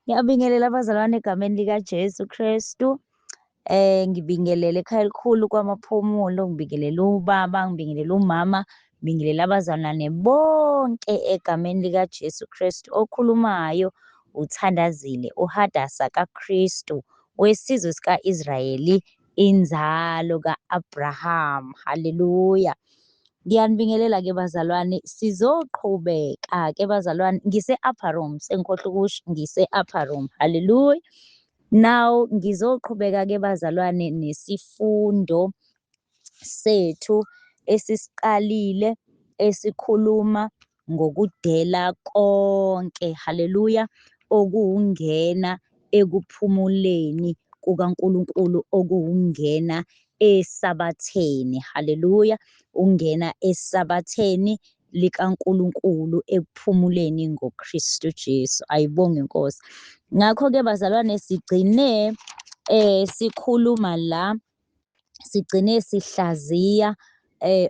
Ngiyabingelela abazalwane egameni likaJesu Kristu. Ngibingelele ekhaya elikhulu kwaMaphumulo, ngibingelele ubaba, ngibingelele umama, ngibingelele abazalwane bonke egameni likaJesu Kristu. Okhulumayo uThandazile, uHadasa kaKristu, wesizwe sika-Israyeli, inzalo ka-Abraham. Haleluya. Ngiyanibingelela-ke bazalwane, sizoqhubeka-ke bazalwane. Ngise-upper room, sengikhohlwa ukusho, ngise-upper room. Haleluya. Now ngizoqhubeka-ke bazalwane nesifundo sethu esisiqalile esikhuluma ngokudela konke, haleluya, okuwungena ekuphumuleni kukaNkulunkulu, okuwungena esabatheni, haleluya, ungena esabatheni likaNkulunkulu ekuphumuleni ngoKristu Jesu. Ayibonge inkosi. Ngakho-ke bazalwane sigcine sikhuluma la, sigcine sihlaziya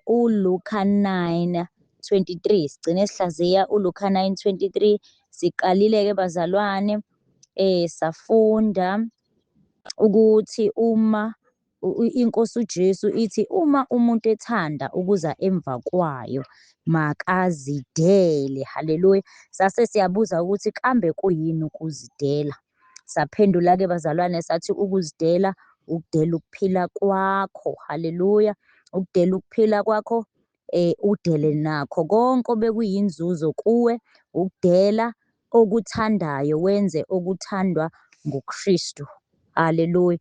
uLuka 9:23, sigcine sihlaziya uLuka 9:23. Siqalile-ke bazalwane safunda ukuthi uma inkosi uJesu ithi uma umuntu ethanda ukuza emva kwayo makazidele. Haleluya. Sase siyabuza ukuthi kambe kuyini ukuzidela? Saphendula-ke bazalwane sathi ukuzidela ukudela ukuphila kwakho. Haleluya. Ukudela ukuphila kwakho, udele nakho konke obekuyinzuzo kuwe, ukudela okuthandayo wenze okuthandwa nguKristu. Haleluya.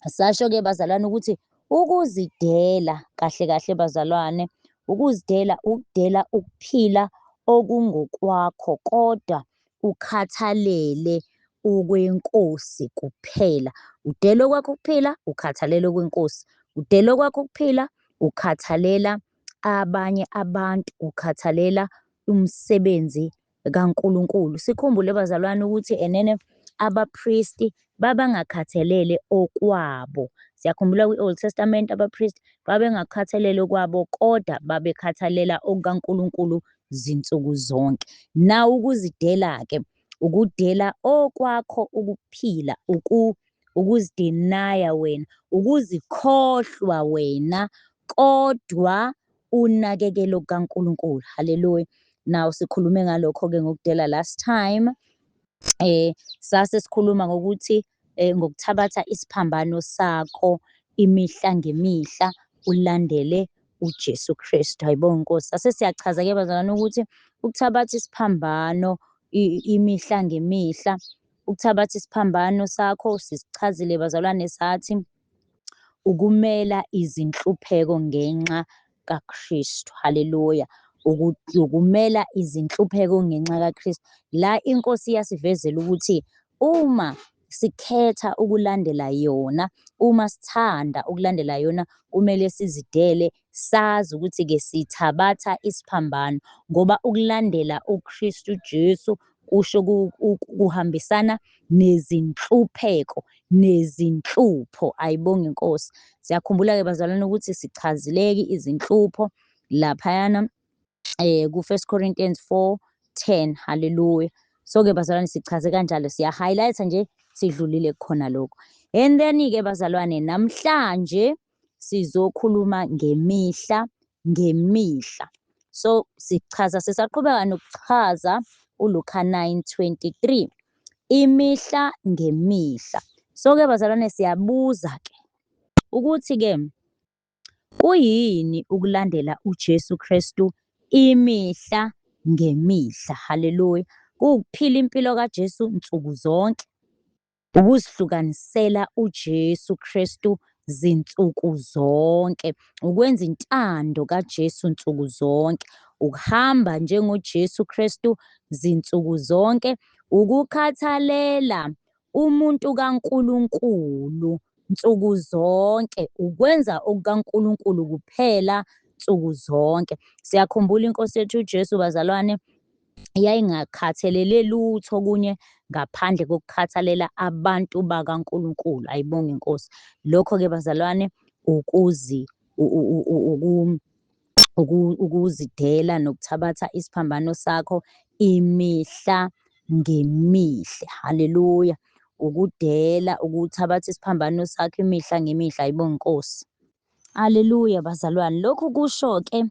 Sasho-ke bazalwane ukuthi ukuzidela kahle kahle bazalwane, ukuzidela ukudela ukuphila okungokwakho kodwa ukhathalele okwenkosi kuphela. Udela okwakho ukuphila, ukhathalela okwenkosi. Udela okwakho ukuphila, ukhathalela abanye abantu, ukhathalela umsebenzi kaNkulunkulu. Sikhumbule bazalwane ukuthi enene abapristi babangakhathelele okwabo. Siyakhumbula kwi-Old Testament abapristi babengakhathalele okwabo kodwa babekhathalela okukaNkulunkulu zinsuku zonke. Nawu ukuzidela-ke, ukudela okwakho ukuphila, ukuzidenaya wena, ukuzikhohlwa wena kodwa unakekelo kukaNkulunkulu. Haleluya. Now sikhulume ngalokho-ke ngokudela last time. Sase sikhuluma ngokuthi ngokuthabatha isiphambano sakho imihla ngemihla ulandele uJesu Kristu. Hayibonga inkosi. Sase siyachaza-ke bazalwane ukuthi ukuthabatha isiphambano imihla ngemihla, ukuthabatha isiphambano sakho sisichazile bazalwane sathi ukumela izinhlupheko ngenxa kaKristu. Haleluya. Ukumela izinhlupheko ngenxa kaKristu. La inkosi iyasivezela ukuthi uma sikhetha ukulandela yona, uma sithanda ukulandela yona, kumele sizidele, sazi ukuthi-ke sithabatha isiphambano, ngoba ukulandela uKristu Jesu kusho kuhambisana nezinhlupheko nezinhlupho. Ayibonge inkosi. Siyakhumbula-ke bazalwane ukuthi sichazileki izinhlupho laphayana ku-First Corinthians 4:10. Haleluya. So-ke bazalwane sichaze kanjalo, siya-highlight-a nje, sidlulile kukhona lokho. And then-ke bazalwane namhlanje sizokhuluma ngemihla ngemihla. So sichaza, sisaqhubeka nokuchaza uLuka 9:23, imihla ngemihla. So-ke bazalwane siyabuza ke ukuthi-ke kuyini ukulandela uJesu Kristu imihla ngemihla? Haleluya. Kuwukuphila impilo kaJesu nsuku zonke, ukuzihlukanisela uJesu Kristu zinsuku zonke, ukwenza intando kaJesu nsuku zonke, ukuhamba njengoJesu Kristu zinsuku zonke, ukukhathalela umuntu kaNkulunkulu nsuku zonke, ukwenza okukaNkulunkulu kuphela nsuku zonke. Siyakhumbula inkosi yethu uJesu bazalwane yayingakhathelele lutho okunye ngaphandle kokukhathalela abantu bakaNkulunkulu. Ayibonge inkosi. Lokho-ke bazalwane ukuzi ukuzidela nokuthabatha isiphambano sakho imihla ngemihla. Haleluya. Ukudela ukuthabatha isiphambano sakho imihla ngemihla, ayibonge iNkosi. Haleluya bazalwane. Lokhu kusho-ke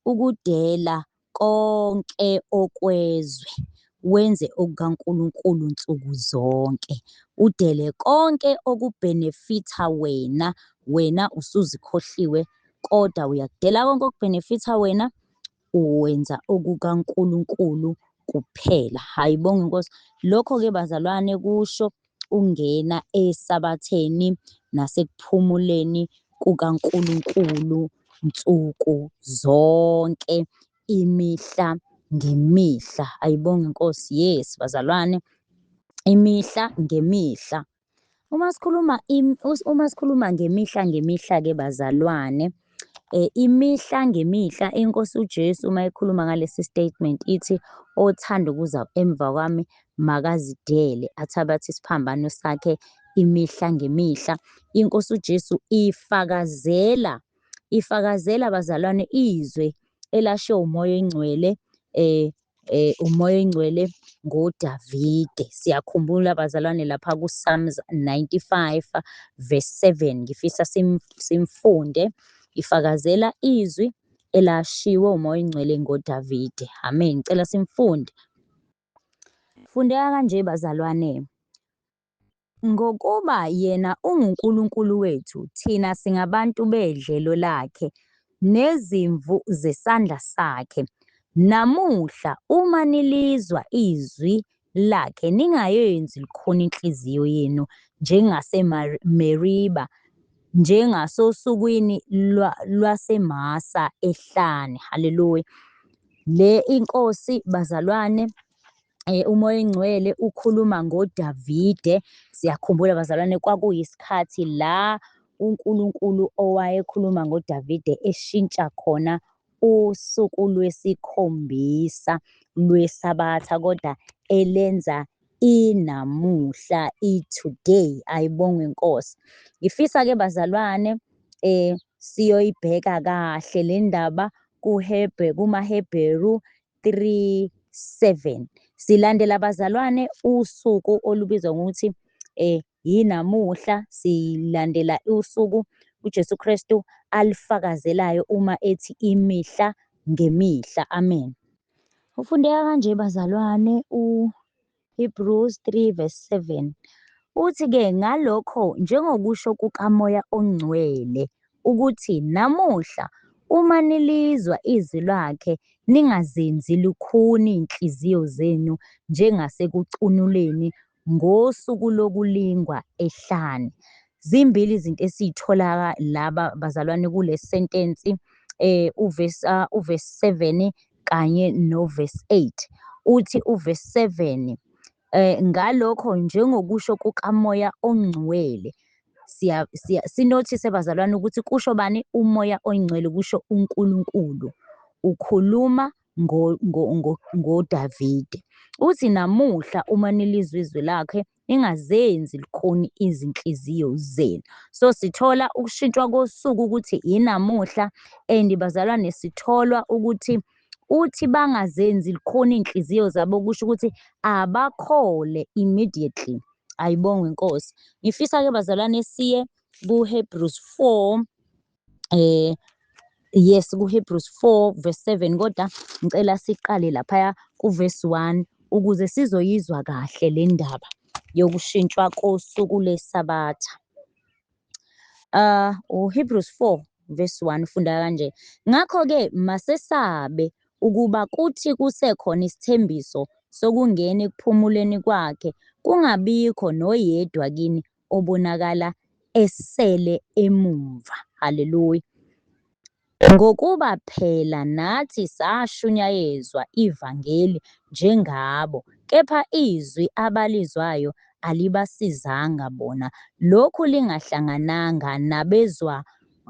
ukudela konke okwezwe, wenze okukaNkulunkulu nsuku zonke. Udele konke okubhenefitha wena, wena usuzikhohliwe kodwa uyakudela konke okubhenefitha wena, uwenza okukaNkulunkulu kuphela. Ayibongwe iNkosi. Lokho-ke bazalwane kusho ungena esabatheni nasekuphumuleni kukaNkulunkulu nsuku zonke imihla ngemihla. Ayibongwe iNkosi. Yes bazalwane, imihla ngemihla. Uma sikhuluma ngemihla ngemihla-ke bazalwane, imihla ngemihla iNkosi uJesu uma ikhuluma ngalesi statement ithi, othanda ukuza emva kwami makazidele athabathe isiphambano sakhe imihla ngemihla. INkosi uJesu ifakazela bazalwane izwi elashiwo uMoya oyiNgcwele uMoya oyiNgcwele ngoDavide. Siyakhumbula bazalwane lapha ku-Psalms 95 verse 7, ngifisa simfunde. Ifakazela izwi elashiwo uMoya oyiNgcwele ngoDavide. Amen. Ngicela simfunde. Fundeka kanje bazalwane. Ngokuba yena unguNkulunkulu wethu, thina singabantu bedlelo lakhe, nezimvu zesandla sakhe. Namuhla uma nilizwa izwi lakhe, ningayenzi lukhuni inhliziyo yenu njengaseMeriba, njengasosukwini lwaseMasa ehlane. Haleluya. Le inkosi bazalwane, uMoya oyiNgcwele ukhuluma ngoDavide. Siyakhumbula bazalwane, kwakuyisikhathi la uNkulunkulu owayekhuluma ngoDavide eshintsha khona usuku lwesikhombisa lweSabatha, kodwa elenza inamuhla, i-today. Ayibongwe iNkosi. Ngifisa-ke bazalwane siyoyibheka kahle le ndaba kumaHebheru 3:7. Silandela bazalwane usuku olubizwa ngokuthi yinamuhla, silandela usuku uJesu Kristu alifakazelayo uma ethi imihla ngemihla. Amen. Ufundeka kanje bazalwane Hebrews 3 verse 7. Uthi-ke ngalokho njengokusho kukaMoya oNgcwele ukuthi namuhla uma nilizwa izwi lakhe ningazenzi lukhuni inhliziyo zenu njengasekucunuleni ngosuku lokulingwa ehlane. Zimbili izinto esiy'thola laba bazalwane kule sentensi, uvesi 7 kanye novesi 8. Uthi uvesi 7, ngalokho njengokusho kukaMoya oNgcwele, siya sinothise bazalwane ukuthi kusho bani uMoya oNgcwele, kusho uNkulunkulu ukhuluma ngoDavide. Uthi namuhla uma nilizwa izwi lakhe ningazenzi lukhuni izinhliziyo zenu. So sithola ukushintshwa kosuku ukuthi inamuhla, and bazalwane sitholwa ukuthi uthi bangazenzi lukhuni iy'nhliziyo zabo, kusho ukuthi abakhole immediately. Ayibongwe iNkosi. Ngifisa-ke bazalwane siye ku-Hebrews 4, yes, ku-Hebrews 4 verse 7, kodwa ngicela siqale laphaya ku-verse 1 ukuze sizoyizwa kahle le ndaba yokushintshwa kosuku leSabatha. UHebrews 4 verse 1 ufunda kanje: ngakho-ke masesabe ukuba kuthi kusekhona isithembiso sokungena ekuphumuleni kwakhe, kungabikho noyedwa kini obonakala esele emumva. Haleluya. Ngokuba phela nathi sashunyayezwa ivangeli njengabo, kepha izwi abalizwayo alibasizanga bona, lokhu lingahlangananga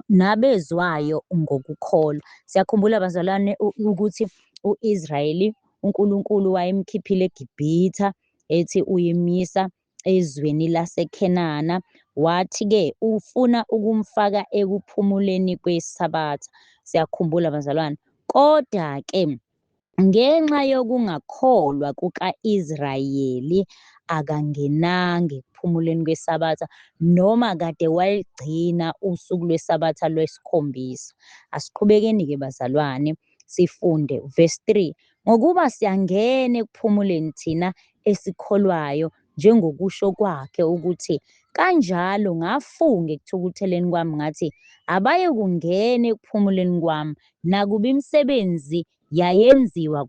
nabezwayo ngokukholwa. Siyakhumbula bazalwane ukuthi u-Israyeli uNkulunkulu wayemkhiphile eGibhitha, ethi uyimisa ezweni laseKhenana, wathi-ke ufuna ukumfaka ekuphumuleni kweSabatha. Siyakhumbula bazalwane. Kodwa-ke Ngenxa yokungakholwa kuka-Israyeli akangenanga ekuphumuleni kweSabatha noma kade wayeligcina usuku lweSabatha lwesikhombisa. Asiqhubekeni-ke bazalwane sifunde verse 3. Ngokuba siyangena ekuphumuleni thina esikholwayo njengokusho kwakhe ukuthi kanjalo ngafunga ekuthukutheleni kwami ngathi abayekungena ekuphumuleni kwami nakuba imisebenzi yayenziwa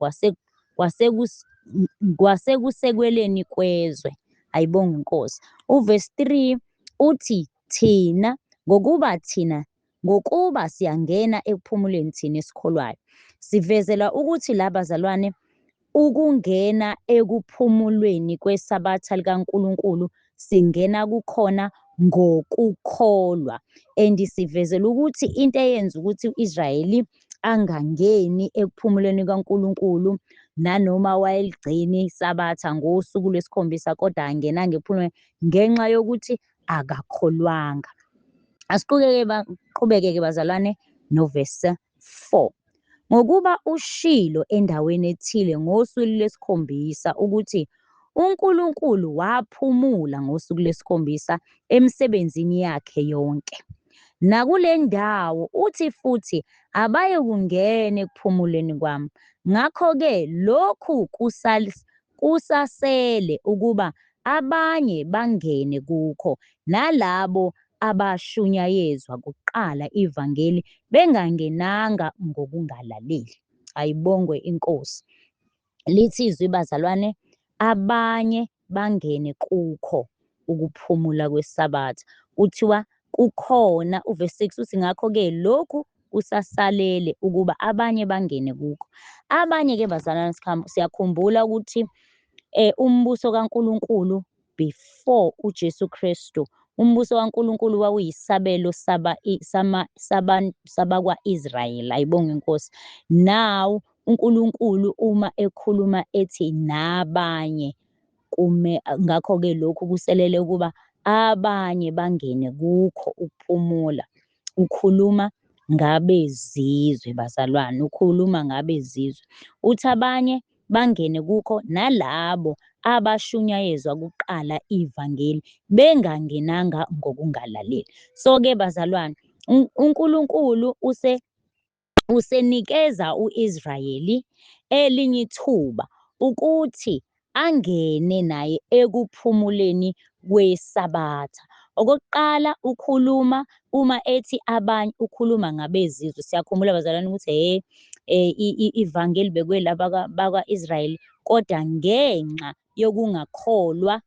kwasekusekweleni kwezwe. Ayibonge inkosi. Uvesi 3 uthi thina ngokuba thina ngokuba siyangena ekuphumuleni thina esikholwayo. Sivezela ukuthi la bazalwane ukungena ekuphumulweni kwesabatha likaNkulunkulu singena kukhona ngokukholwa. And sivezela ukuthi into eyenza ukuthi u-Israyeli angangeni ekuphumuleni kaNkulunkulu nanoma wayeligcina iSabatha ngosuku lwesikhombisa kodwa angenanga ekuphumuleni ngenxa yokuthi akakholwanga. Asiqhubeke qhubeke-ke bazalwane novesi 4. Ngokuba ushilo endaweni ethile ngosuku lwesikhombisa ukuthi uNkulunkulu waphumula ngosuku lwesikhombisa emsebenzini yakhe yonke. Nakule ndawo uthi futhi abayekungena ekuphumuleni kwami. Ngakho-ke lokhu kusasele ukuba abanye bangene kukho, nalabo abashunyayezwa kuqala ivangeli bengangenanga ngokungalaleli. Ayibongwe inkosi. Lithi izwi bazalwane, abanye bangene kukho ukuphumula kweSabatha. Kuthiwa kukhona uvesi 6 uthi ngakho-ke lokhu kusasalele ukuba abanye bangene kukho. Abanye-ke bazalwane siyakhumbula ukuthi umbuso kaNkulunkulu before uJesu Kristu, umbuso kaNkulunkulu wawuyisabelo sabakwa-Israyeli. Ayibonge inkosi. Now uNkulunkulu uma ekhuluma ethi nabanye kume ngakho-ke lokhu kuselele ukuba abanye bangene kukho ukuphumula. Ukhuluma ngabezizwe bazalwane, ukhuluma ngabezizwe. Uthi abanye bangene kukho nalabo abashunyayezwa kuqala ivangeli bengangenanga ngokungalaleli. So-ke bazalwane, uNkulunkulu usenikeza u-Israyeli elinye ithuba ukuthi angene naye ekuphumuleni kweSabatha. Okokuqala ukhuluma uma ethi abanye ukhuluma ngabezizwe. Siyakhumbula bazalwane ukuthi ivangeli bekwelaba bakwa-Israyeli kodwa ngenxa yokungakholwa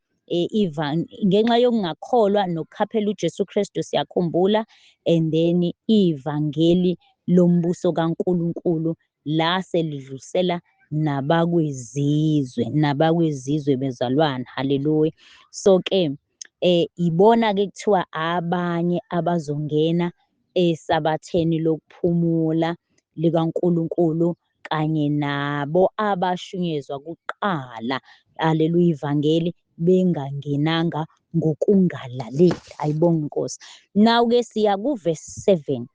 ngenxa yokungakholwa nokukhaphela uJesu Kristu siyakhumbula, and then ivangeli lombuso kaNkulunkulu la selidlulisela nabakwezizwe, nabakwezizwe bezalwane. Haleluya. So ke ibona ke kuthiwa abanye abazongena esabatheni lokuphumula likaNkulunkulu kanye nabo abashunyezwa kuqala, haleluya, ivangeli bengangenanga ngokungalaleli. Ayibonge inkosi. Now ke siya kuvesi 7.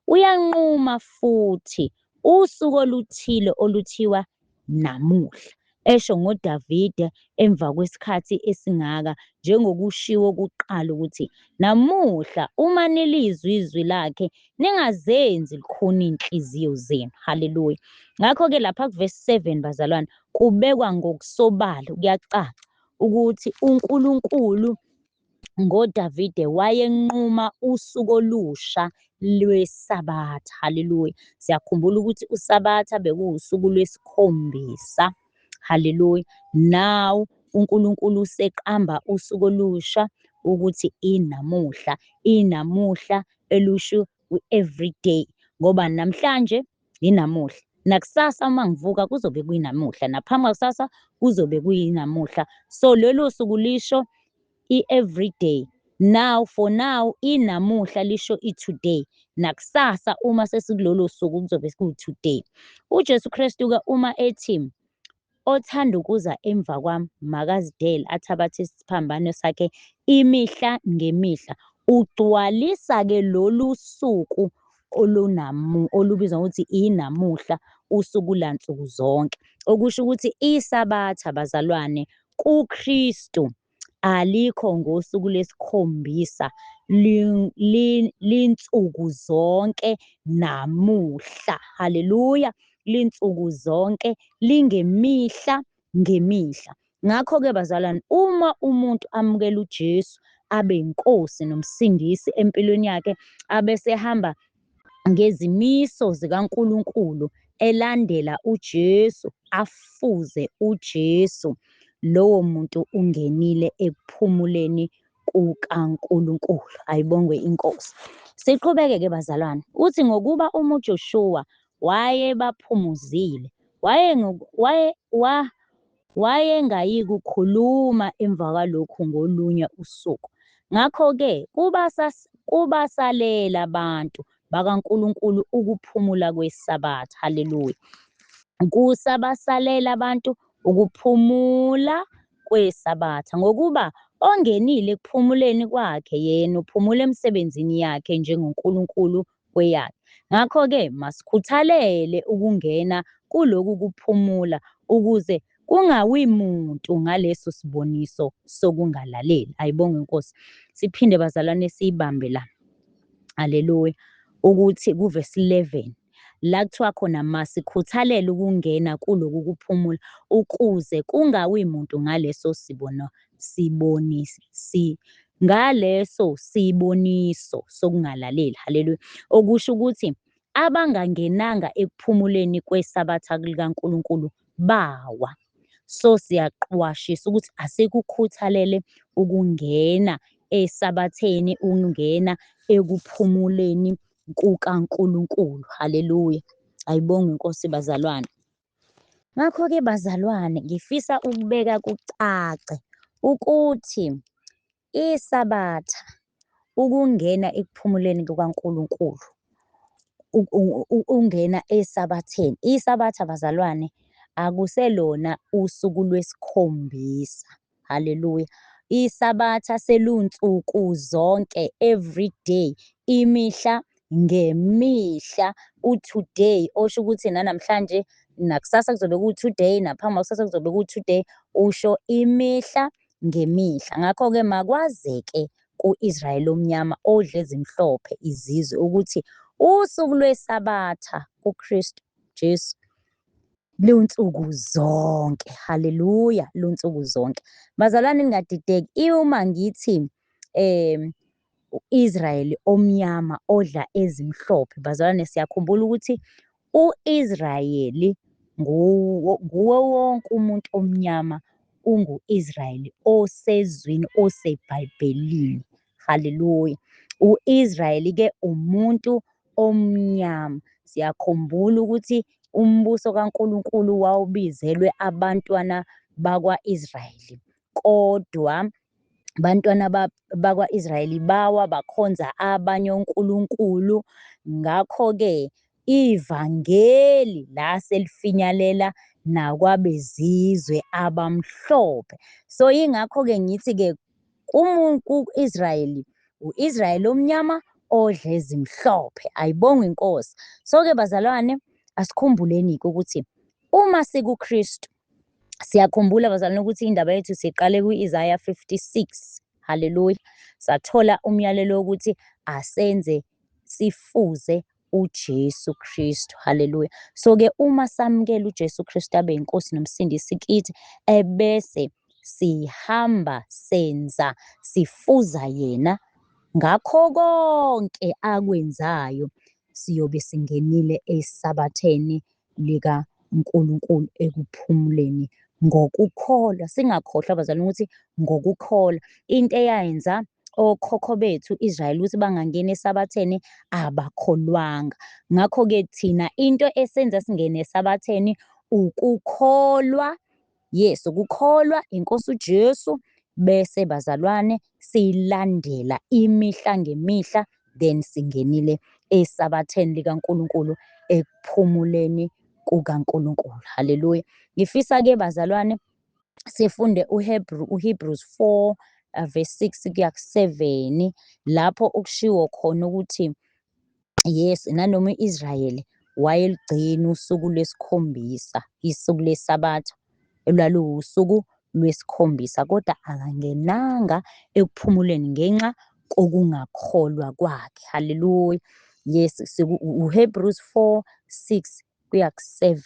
Uyanquma futhi usuku oluthile oluthiwa namuhla, esho ngoDavide emva kwesikhathi esingaka njengokushiwo kuqala ukuthi namuhla uma nilizwa izwi lakhe ningazenzi lukhuni inhliziyo zenu. Haleluya. Ngakho-ke lapha kuvesi 7 bazalwane kubekwa ngokusobala, kuyacaca ukuthi uNkulunkulu ngoDavide wayenquma usuku olusha lweSabatha. Haleluya. Siyakhumbula ukuthi uSabatha bekuwusuku lwesikhombisa. Haleluya. Now uNkulunkulu useqamba usuku olusha ukuthi inamuhla, inamuhla elusho everyday, ngoba namhlanje inamuhla, nakusasa uma ngivuka kuzobe kuyinamuhla, naphambi kwakusasa kuzobe kuyinamuhla. So lelo suku lisho i-everyday. Now for now inamuhla lisho i-today, nakusasa uma sesikulolo suku kuzobe kuwu-today. UJesu Kristu-ke uma ethi othanda ukuza emva kwami makazidele athabathe isiphambano sakhe imihla ngemihla, ugcwalisa-ke lolu suku olunamu olubizwa ngokuthi inamuhla, usuku lansuku zonke. Okusho ukuthi iSabatha bazalwane kuKristu alikho ngosuku lwesikhombisa, linsuku zonke namuhla. Haleluya! Linsuku zonke, lingemihla ngemihla. Ngakho-ke bazalwane, uma umuntu amukela uJesu abe inkosi nomsindisi empilweni yakhe, abesehamba ngezimiso zikaNkulunkulu, elandela uJesu, afuze uJesu, lowo muntu ungenile ekuphumuleni kukaNkulunkulu. Ayibongwe iNkosi. Siqhubeke-ke bazalwane, uthi ngokuba uma uJoshuwa wayebaphumuzile, wayengayikukhuluma emva kwalokhu ngolunye usuku. Ngakho-ke kubasalela abantu bakaNkulunkulu ukuphumula kweSabatha. Haleluya. Kusabasalela abantu ukuphumula kweSabatha, ngokuba ongenile ekuphumuleni kwakhe yena uphumula emsebenzini yakhe njengoNkulunkulu kweyakhe. Ngakho-ke masikhuthalele ukungena kuloku kuphumula, ukuze kungawi muntu ngaleso siboniso sokungalaleli. Ayibongwe iNkosi. Siphinde bazalwane siyibambe la. Haleluya. Ukuthi kuvesi 11 la kuthiwa khona masikhuthalele ukungena kuloku kuphumula, ukuze kungawi muntu ngaleso ngaleso siboniso sokungalaleli. Haleluya. Okusho ukuthi abangangenanga ekuphumuleni kweSabatha likaNkulunkulu bawa. So siyaqwashisa ukuthi asikukhuthalele ukungena eSabatheni, ukungena ekuphumuleni kukaNkulunkulu. Haleluya. Ayibongwe iNkosi bazalwane. Ngakho-ke bazalwane, ngifisa ukubeka kucace ukuthi iSabatha, ukungena ekuphumuleni kukaNkulunkulu, ungena eSabatheni. ISabatha bazalwane akuselona usuku lwesikhombisa. Haleluya. ISabatha selunsuku zonke, every day, imihla ngemihla. U-today osho ukuthi nanamhlanje nakusasa kuzobe ku-today, naphambi kwakusasa kuzobe ku-today, usho imihla ngemihla. Ngakho-ke makwazeke ku-Israyeli omnyama odla ezimhlophe izizwe ukuthi usuku lweSabatha kuKristu Jesu lunsuku zonke. Haleluya, lunsuku zonke. Bazalwane ningadideki uma ngithi u-Israyeli omnyama odla ezimhlophe. Bazalwane siyakhumbula ukuthi u-Israyeli nguwo wonke umuntu omnyama ungu-Israyeli osezwini, oseBhayibhelini. Haleluya. U-Israyeli ke umuntu omnyama. Siyakhumbula ukuthi umbuso kaNkulunkulu wawubizelwe abantwana bakwa-Israyeli, kodwa bantwana bakwa-Israyeli bawa bakhonza abanye onkulunkulu. Ngakho-ke ivangeli la selifinyalela nakwabezizwe abamhlophe. So yingakho-ke ngithi-ke ku-Israyeli, u-Israyeli omnyama odla ezimhlophe. Ayibongwe iNkosi. So-ke bazalwane, asikhumbuleni-ke ukuthi uma sikuKristu, siyakhumbula bazalwane ukuthi indaba yethu siqale ku-Isaiah 56. Haleluya. Sathola umyalelo wokuthi asenze sifuze uJesu Kristu. Haleluya. So-ke uma samukela uJesu Kristu abe inkosi nomsindisi kithi, ebese sihamba senza sifuza yena ngakho konke akwenzayo, siyobe singenile eSabatheni likaNkulunkulu ekuphumuleni ngokukholwa. Singakhohlwa bazalwane ukuthi ngokukholwa into eyayenza okhokho bethu Israyeli ukuthi bangangeni eSabatheni, abakholwanga. Ngakho-ke thina into esenza singene eSabatheni ukukholwa. Yes, ukukholwa inkosi uJesu, bese bazalwane siyilandela imihla ngemihla, then singenile eSabatheni likaNkulunkulu, ekuphumuleni kukaNkulunkulu. Haleluya. Ngifisa-ke bazalwane sifunde uHebrews 4 verse 6 kuya ku-7, lapho okushiwo khona ukuthi Yes, nanoma u-Israyeli wayeligcina usuku lwesikhombisa, isuku leSabatha olwaluwusuku lwesikhombisa, kodwa akangenanga ekuphumuleni ngenxa kokungakholwa kwakhe. Haleluya. Yes, uHebrews 4 6 kuya ku-7.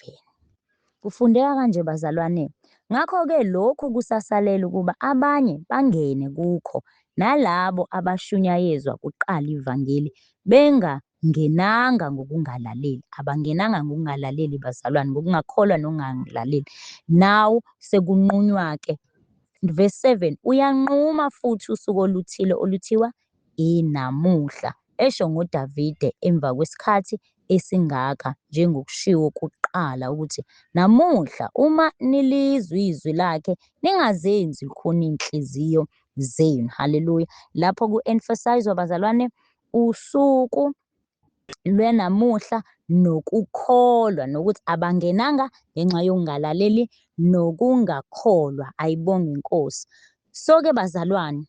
Kufundeka kanje bazalwane. Ngakho-ke lokhu kusasalela ukuba abanye bangene kukho, nalabo abashunyayezwa kuqala ivangeli bengangenanga ngokungalaleli. Abangenanga ngokungalaleli bazalwane, ngokungakholwa nokungalaleli. Now sekunqunywa-ke. Verse 7, uyanquma futhi usuku oluthile oluthiwa inamuhla, esho ngoDavide emva kwesikhathi esingaka njengokushiwo kuqala ukuthi namuhla uma nilizwa izwi lakhe ningazenzi lukhuni inhliziyo zenu. Haleluya. Lapho ku-emphasize bazalwane usuku lwenamuhla nokukholwa nokuthi abangenanga ngenxa yokungalaleli nokungakholwa. Ayibonge inkosi. So-ke bazalwane,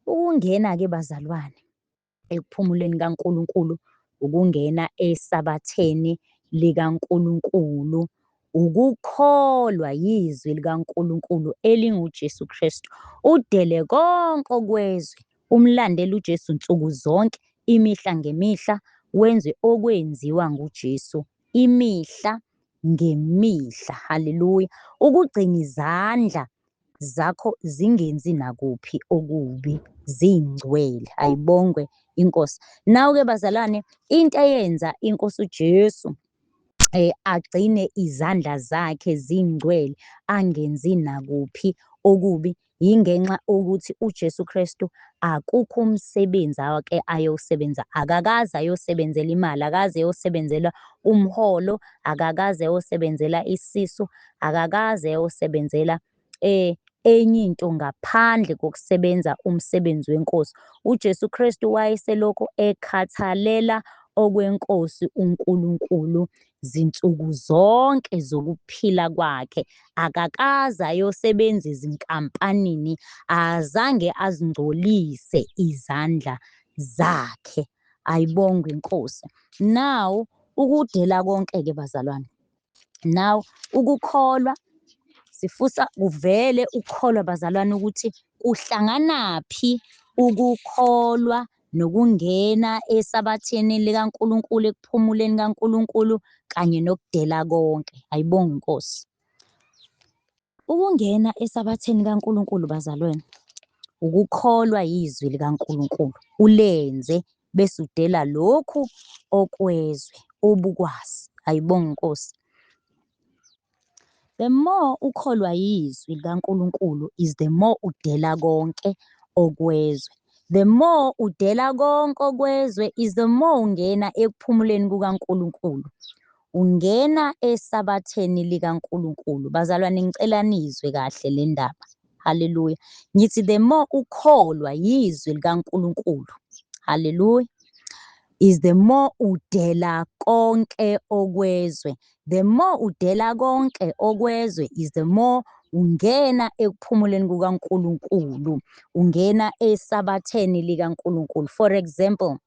ukungena-ke bazalwane ekuphumuleni kaNkulunkulu, ukungena esabatheni likaNkulunkulu, ukukholwa yizwi likaNkulunkulu elinguJesu Kristu. Udele konke okwezwe, umlandele uJesu nsuku zonke, imihla ngemihla, wenze okwenziwa nguJesu imihla ngemihla. Haleluya. Ukugcina izandla zakho zingenzi nakuphi okubi, zingcwele. Ayibongwe inkosi. Nawu-ke bazalwane, into eyenza inkosi uJesu agcine izandla zakhe zingcwele, angenzi nakuphi okubi, yingenxa ukuthi uJesu Kristu akukho umsebenzi ake ayowusebenza. Akakaze ayosebenzela imali, akaze ayosebenzela umholo, akakaze ayosebenzela isisu, akakaze ayosebenzela enye into ngaphandle kokusebenza umsebenzi wenkosi. UJesu Kristu wayeselokhu ekhathalela okwenkosi uNkulunkulu zinsuku zonke zokuphila kwakhe. Akakaze ayosebenza ezinkampanini, azange azingcolise izandla zakhe. Ayibongwe inkosi. Now, ukudela konke-ke bazalwane. Now, ukukholwa sifusa kuvele ukukholwa bazalwane ukuthi kuhlanganaphi ukukholwa nokungena esabatheni likaNkulunkulu, ekuphumuleni kaNkulunkulu kanye nokudela konke. Ayibonge inkosi. Ukungena esabatheni kaNkulunkulu bazalwane, ukukholwa yizwi likaNkulunkulu, ulenze bese udela lokhu okwezwe obukwazi. Ayibonge inkosi. The more ukholwa yizwi likaNkulunkulu is the more udela konke okwezwe. The more udela konke okwezwe is the more ungena ekuphumuleni kukaNkulunkulu. Ungena esabatheni likaNkulunkulu. Bazalwane ngicela nizwe kahle le ndaba. Haleluya. Ngithi the more ukholwa yizwi likaNkulunkulu. Haleluya. Is the more udela konke okwezwe. The more udela konke okwezwe is the more ungena ekuphumuleni kukaNkulunkulu. Ungena esabatheni likaNkulunkulu. For example,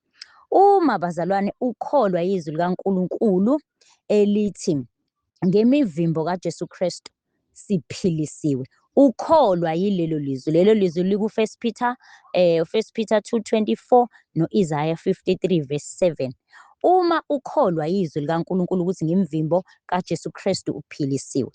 uma bazalwane ukholwa yizwi likaNkulunkulu elithi ngemivimbo kaJesu Kristu siphilisiwe, ukholwa yilelo lizwi. Lelo lizwi liku-First Peter, First Peter 2:24 no-Isaiah 53 verse 7. Uma ukholwa yizwi likaNkulunkulu ukuthi ngemivimbo kaJesu Kristu uphilisiwe,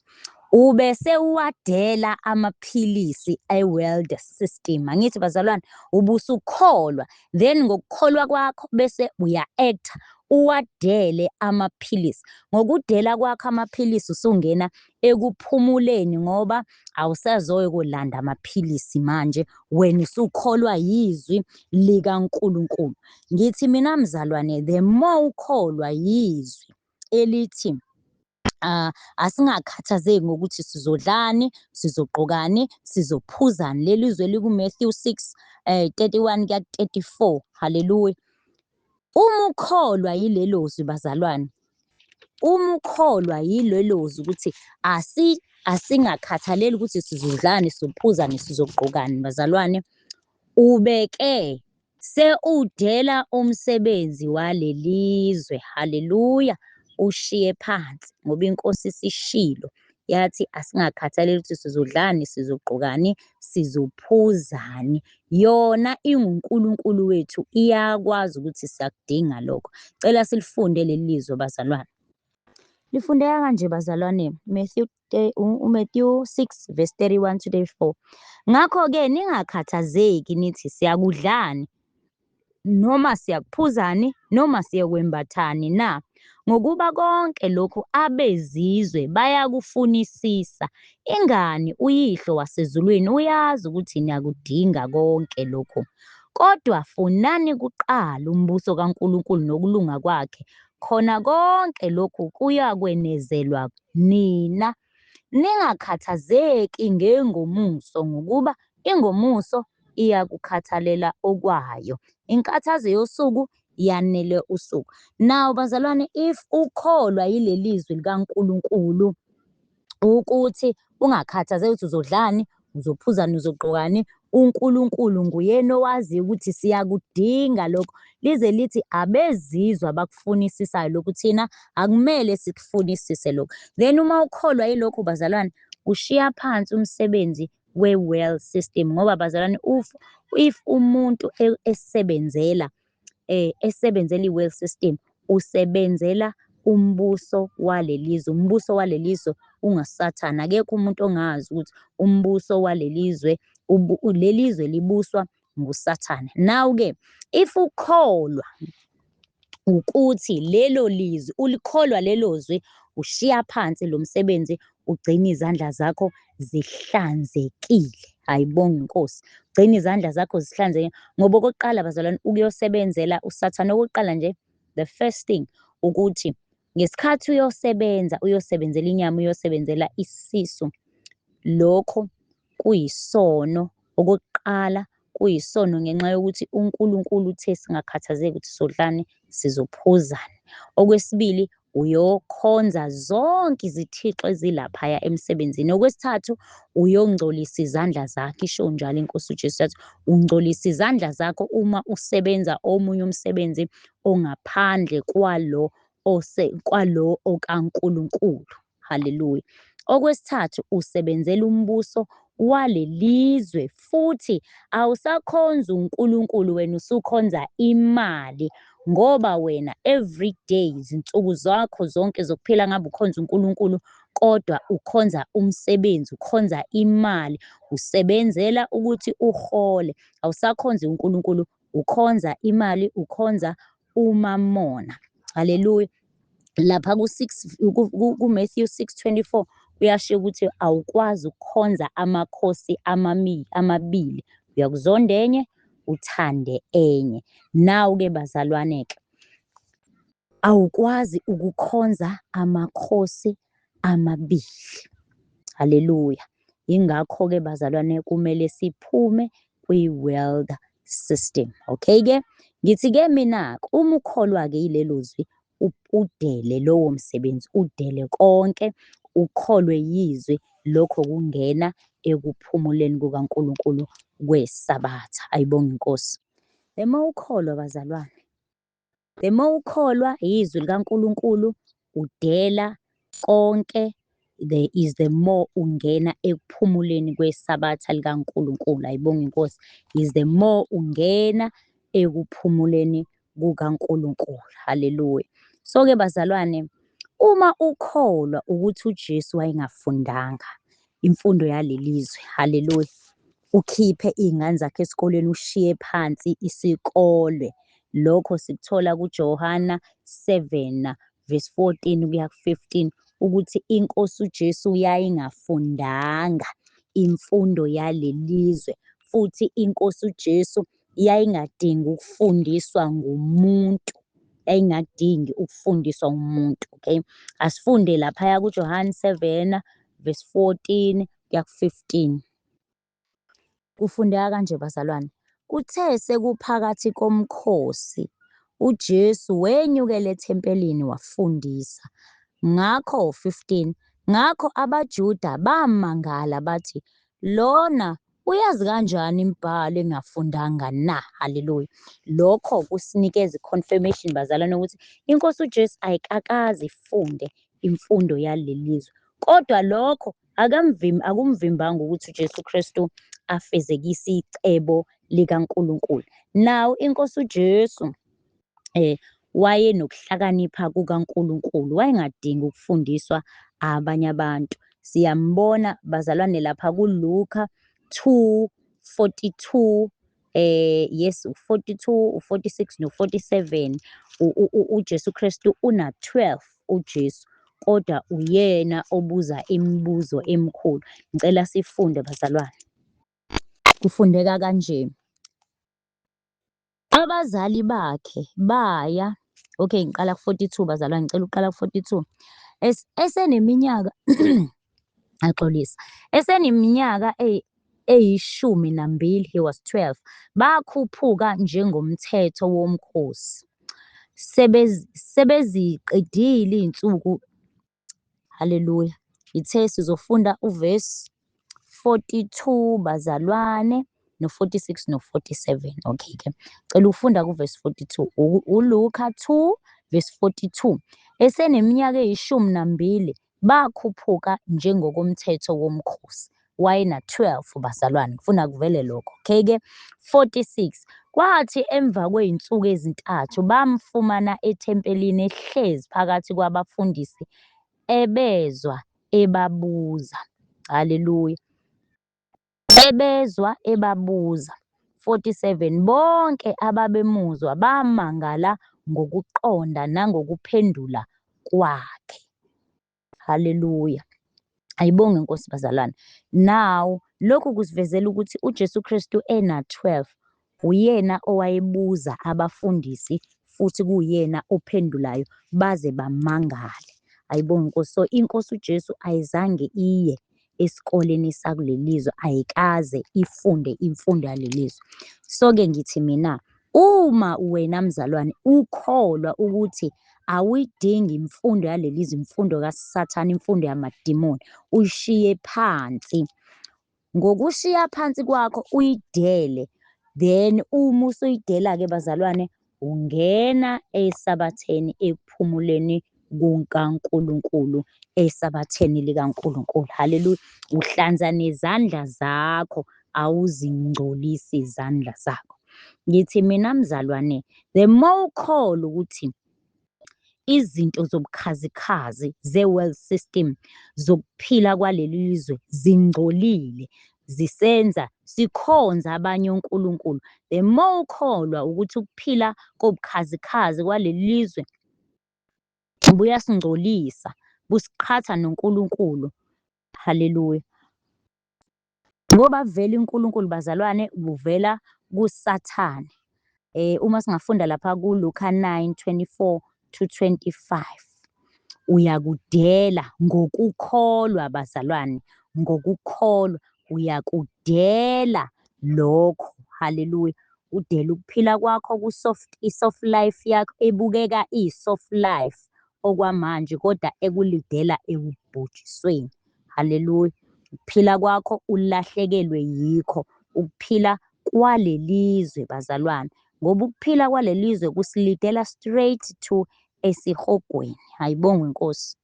ubese uwadela amaphilisi e-world system. Angithi bazalwane, ubusukholwa, then ngokukholwa kwakho bese uya-acta uwadele amaphilisi. Ngokudela kwakho amaphilisi usungena ekuphumuleni ngoba awusazoyi kolanda amaphilisi manje, wena usukholwa yizwi likaNkulunkulu. Ngithi mina mzalwane, the more ukholwa yizwi elithi asingakhathazeki ngokuthi sizodlani, sizogqokani, sizophuzani. Leli zwi liku-Matthew 6 31 kuya ku-34. Haleluya. Uma ukholwa yilelo zwi bazalwane, uma ukholwa yilelo zwi ukuthi asingakhathaleli ukuthi sizodlani, sizophuzani, sizogqokani bazalwane, ubeke Sewudela umsebenzi walelizwe, haleluya, ushiye phansi ngoba iNkosi isishilo yathi asingakhathaleli ukuthi sizodlani, sizogqokani, sizophuzani. Yona inguNkulunkulu wethu, iyakwazi ukuthi siyakudinga lokho. Cela silifunde leli lizwe bazalwane. Lifundeka kanje bazalwane, Matthew uMatthew 6 verse 31 to 34. Ngakho-ke ningakhathazeki nithi siyakudlani noma siyakuphuzani noma siyakwembathani na? Ngokuba konke lokhu abezizwe bayakufunisisa. Ingani uYihlo wasezulwini uyazi ukuthi niyakudinga konke lokhu. Kodwa funani kuqala umbuso kaNkulunkulu nokulunga kwakhe, khona konke lokhu kuyakwenezelwa nina. Ningakhathazeki ngengomuso, ngokuba ingomuso iyakukhathalela okwayo. Inkathazo yosuku yanele usuku. Now bazalwane, if ukholwa yileli zwi likaNkulunkulu ukuthi ungakhathazeki ukuthi uzodlani, uzophuzani, uzogqokani, uNkulunkulu nguyena owaziyo ukuthi siyakudinga lokho. Lize lithi abezizwe abakufunisisayo lokhu, thina akumele sikufunisise lokho. Then uma ukholwa yilokhu bazalwane, ushiya phansi umsebenzi we-world system, ngoba bazalwane if umuntu esebenzela esebenzela i-world system, usebenzela umbuso walelizwe. Umbuso walelizwe ungasathane. Akekho umuntu ongazi ukuthi umbuso walelizwe, lelizwe libuswa nguSathane. Now-ke, if ukholwa ukuthi lelo lizwi, ulikholwa lelo zwi, ushiya phansi lo msebenzi, ugcine izandla zakho zihlanzekile. Ayibonge iNkosi. Gcina izandla zakho zihlanzekile, ngoba okokuqala bazalwane, ukuyosebenzela uSathane, okokuqala nje, the first thing ukuthi ngesikhathi uyosebenza, uyosebenzela inyama, uyosebenzela isisu, lokho kuyisono. Okokuqala kuyisono ngenxa yokuthi uNkulunkulu uthe singakhathazeki ukuthi sodlani, sizophuzani. Okwesibili, uyokhonza zonke izithixo ezilaphaya emsebenzini. Okwesithathu, uyongcolisa izandla zakho, isho njalo iNkosi uJesu yathi, ungcolisa izandla zakho uma usebenza omunye umsebenzi ongaphandle kwalo kwalo okaNkulunkulu. Haleluya. Okwesithathu, usebenzela umbuso walelizwe, futhi awusakhonzi uNkulunkulu, wena usukhonza imali, ngoba wena every day izinsuku zakho zonke zokuphila ngabe ukhonza uNkulunkulu, kodwa ukhonza umsebenzi, ukhonza imali, usebenzela ukuthi uhole. Awusakhonzi uNkulunkulu, ukhonza imali, ukhonza umamona. Haleluya. Lapha ku-Matthew 6:24 kuyasho ukuthi awukwazi ukukhonza amakhosi amabili, uyakuzonda enye uthande enye. Nawu-ke bazalwane-ke, awukwazi ukukhonza amakhosi amabili. Haleluya. Ingakho-ke bazalwane kumele siphume kwi-world system. Okay-ke, ngithi-ke mina-ke, uma ukholwa-ke yilelo zwi, udele lowo msebenzi, udele konke, ukholwe yizwi, lokho kungena ekuphumuleni kukaNkulunkulu kweSabatha. Ayibonge iNkosi. The more ukholwa bazalwane, the more ukholwa yizwi likaNkulunkulu, udela konke, there is the more ungena ekuphumuleni kweSabatha likaNkulunkulu. Ayibonge iNkosi. Is the more ungena ekuphumuleni kukaNkulunkulu. Haleluya. So-ke bazalwane, uma ukholwa ukuthi uJesu wayengafundanga imfundo yalelizwe, haleluya, ukhiphe iy'ngane zakhe esikoleni, ushiye phansi isikole. Lokho sikuthola kuJohana 7 verse 14 kuya ku-15, ukuthi iNkosi uJesu yayingafundanga imfundo yalelizwe, futhi iNkosi uJesu yayingadingi ukufundiswa ngumuntu, yayingadingi ukufundiswa ngumuntu. Okay, asifunde laphaya kuJohane 7 verse 14 kuya ku-15. Kufundeka kanje bazalwane, kuthe sekuphakathi komkhosi, uJesu wenyukela ethempelini wafundisa. Ngakho 15, ngakho abaJuda bamangala bathi, lona Uyazi kanjani imibhalo engafundanga na? Haleluya. Lokho kusinikeza i-confirmation bazalwane ukuthi iNkosi uJesu ayikakaze ifunde imfundo yaleli zwe. Kodwa lokho akamvimbi akumvimbanga ukuthi uJesu Kristu afezekise icebo likaNkulunkulu. Now iNkosi uJesu wayenokuhlakanipha kukaNkulunkulu, wayengadingi ukufundiswa abanye abantu. Siyambona bazalwane lapha kuLuka 2:42, yes, u42, u46 no47. UJesu Kristu una 12 uJesu, kodwa uyena obuza imibuzo emikhulu. Ngicela sifunde bazalwane. Kufundeka kanje. Abazali bakhe baya, okay, ngiqala ku-42 bazalwane, ngicela ukuqala ku-42. Eseneminyaka axolisa, eseneminyaka eyishumi nambili, he was 12, bakhuphuka njengomthetho womkhosi. Sebeziqedile iy'nsuku, haleluya. Ithe sizofunda uvesi 42 bazalwane, no-46 no-47. Okay ke, cela ufunda kuvesi 42, uLuka 2 verse 42. Eseneminyaka eyishumi nambili bakhuphuka njengokomthetho womkhosi. Wayena 12 bazalwane, ngifuna kuvele lokho. Okay ke, 46. Kwathi emva kwey'nsuku ezintathu bamfumana ethempelini ehlezi phakathi kwabafundisi, ebezwa ebabuza. Haleluya. Ebezwa ebabuza. 47. Bonke ababemuzwa bamangala ngokuqonda nangokuphendula kwakhe. Haleluya. Ayibonge inkosi bazalwane. Now lokhu kusivezela ukuthi uJesu Kristu ena 12 uyena owayebuza abafundisi futhi kuyena ophendulayo baze bamangale. Ayibonge inkosi. So inkosi uJesu ayizange iye esikoleni sakulelizwe, ayikaze ifunde imfundo yalelizwe. So ke ngithi mina, uma wena mzalwane ukholwa ukuthi awuyidingi imfundo yalelizwe, imfundo kaSathane, imfundo yamadimoni, uyishiye phansi. Ngokushiya phansi kwakho uyidele, then uma usuyidela-ke bazalwane, ungena esabatheni, ekuphumuleni kukaNkulunkulu, esabatheni likaNkulunkulu. Haleluya. Uhlanza nezandla zakho, awuzingcolisi izandla zakho. Ngithi mina mzalwane, the more ukholwa ukuthi izinto zobukhazikhazi ze-world system zokuphila kwaleli lizwe zingcolile, zisenza sikhonza abanye onkulunkulu, the more ukholwa ukuthi ukuphila kobukhazikhazi kwaleli lizwe buyasingcolisa, busiqhatha noNkulunkulu. Haleluya. Ngoba vele uNkulunkulu bazalwane buvela kuSathane. Uma singafunda lapha kuLuka 9:24 to 25. Uyakudela ngokukholwa bazalwane, ngokukholwa uyakudela lokho. Haleluya. Udela ukuphila kwakho ku-soft, i-soft life yakho ebukeka iyi-soft life okwamanje, kodwa ekulidela ekubhujisweni. Haleluya. Ukuphila kwakho ulahlekelwe yikho, ukuphila kwalelizwe bazalwane, ngoba ukuphila kwalelizwe kusilidela straight to esihogweni. Ayibongwe inkosi.